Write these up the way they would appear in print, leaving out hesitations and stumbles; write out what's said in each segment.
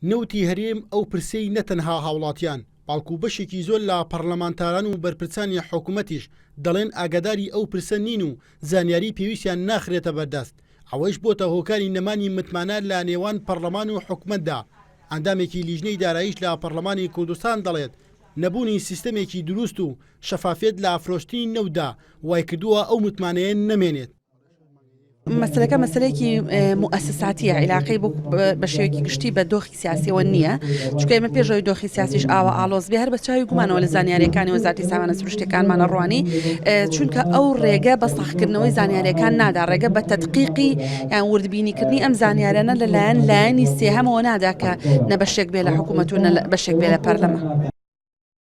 نەوتی هەرێم ئەو پرسەی نە تەنها هاوڵاتیان، بەڵکو بەشێکی زۆر لە پەڕلەمانتاران و بەرپرسانی حکومەتیش دەڵێن ئاگاداری ئەو پرسە نین و زانیاری پێویستیان ناخرێتە بەردەست، ئەوەیش بۆتە هۆکاری نەمانی متمانە لە نێوان پەڕلەمان و حکومەتدا. ئەندامێکی لیژنەی داراییش لە پەڕلەمانی کوردستان دەڵێت، نەبوونی سیستەمێکی دروست و شەفافیەت لە فرۆشتنی نەوتدا وایکردووە ئەو متمانەیە نەمێنێت. مەسەلەکە مەسەلەیەکی موئەسساتیە عیلاقەی بۆ بە شێوەیەکی گشتی بە دۆخی سیاسیەوە نییە چونکە ئێمە پێش ئەوەی دۆخی سیاسیش ئاوا ئاڵۆز بێ هەر بە چاوی گومانەوە لە زانیاریەکانی وەزارەتی سامانە سروشتیەکانمانە ڕوانی چونکە ئەو ڕێگە بە ساغکردنەوەی زانیاریەکان نادا ڕێگە بە تەدقیقی یان وردبینیکردنی ئەم زانیارانە لەلایەن لایەنی سێهەمەوە نادا کە نە بەشێک بێ لە حکوومەت و نە بەشێک بێ لە پەرلەمان.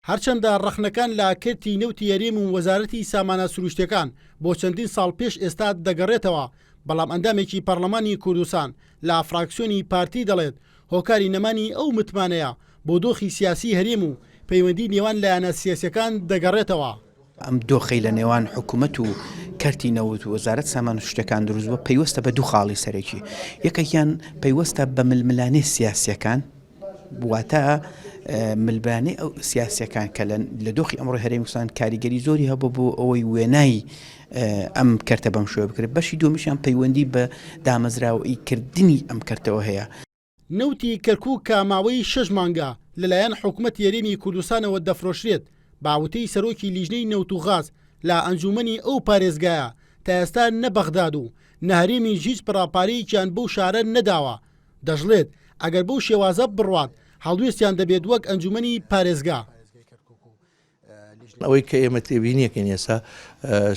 هەرچەندە ڕەخنەکان لە کەرتی نەوتی هەرێم و وەزارەتی سامانە سروشتیەکان بۆ چەندین ساڵ پێش ئێستا دەگەڕێتەوە، بەڵام ئەندامێکی پەڕلەمانی کوردستان لە فراکسیۆنی پارتی دەڵێت، هۆکاری نەمانی ئەو متمانەیە بۆ دۆخی سیاسی هەرێم و پەیوەندی نێوان لایەنە سیاسیەکان دەگەڕێتەوە. ئەم دۆخەی لە نێوان حکومەت و کەرتی نەوت و وەزارەت سامانە سروشتیەکان دروست بووە پەیوەستە بە دوو خاڵی سەرەکی، یەکێکیان پەیوەستە بە ململانێ سیاسیەکان، واتە ململانێی ئەو سیاسیەکان کە لە دۆخی ئەمڕۆی هەرێمی کوردستان کاریگەری زۆری هەبوو بۆ ئەوەی وێنای ئەم کەرتە بەم شێوە بکرێت بەشی دووەمیشیان پەیوەندی بە دامەزراوەیی کردنی ئەم کەرتەوە هەیە. نەوتی کەرکوک کە ماوەی شەش مانگە لەلایەن حکومەتی هەرێمی کوردستانەوە دەفرۆشرێت، بە وتەی سەرۆکی لیژنەی نەوت و غاز لە ئەنجوومەنی ئەو پارێزگایە، تا ئێستا نە بەغداد و نە هەرێمیش هیچ بڕە پارەیەکیان بەو شارە نەداوە، دەشڵێت، ئەگەر بەو شێوازە بڕوات هەڵوێستیان دەبێت وەک ئەنجومەنی پارێزگا. ئەوەی کە ئێمە تێبینیەکەین ئێستا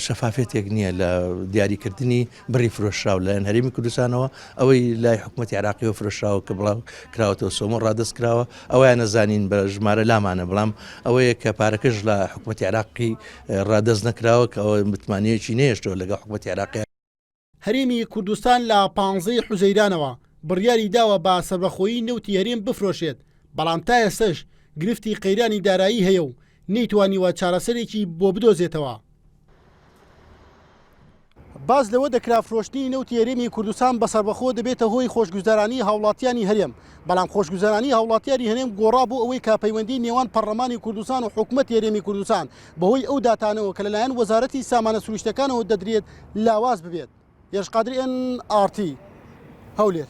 شەفافێتێک نییە لە دیاریکردنی بڕی فرۆشراو لەلایەن هەرێمی کوردستانەوە ئەوەی لای حکوومەتی عراقیەوە فرۆشراوە کە بڵاو کراوەتەوە سۆمۆ ڕادەست کراوە ئەویان نەزانین بە ژمارە لامانە بەڵام ئەوەیە کە پارەکەش لە حکوومەتی عراقی ڕادەست نەکراوە کە ئەوە متمانەیەکی نەیەشتەوە لەگەڵ حکوومەتی عراقی. هەرێمی کوردستان لە پانزەی حوزەیرانەوە بڕیاری داوە بە سەربەخۆیی نەوتی هەرێم بفرۆشێت، بەڵام تا ئێستەش گرفتی قەیرانی دارایی هەیە و نەیتوانیوە چارەسەرێکی بۆ بدۆزێتەوە. باس لەوە دەکرا فرۆشتنی نەوتی هەرێمی کوردستان بە سەربەخۆ دەبێتە هۆی خۆشگوزەرانی هاوڵاتیانی هەرێم، بەڵام خۆشگوزەرانی هاوڵاتیانی هەرێم گۆڕا بۆ ئەوەی کە پەیوەندی نێوان پەڕلەمانی کوردستان و حکومەتی هەرێمی کوردستان بەهۆی ئەو داتانەوە کە لەلایەن وەزارەتی سامانە سروشتەکانەوە دەدرێت لاواز ببێت. هێرش قادری ئێن ئاڕ تی، هەولێر.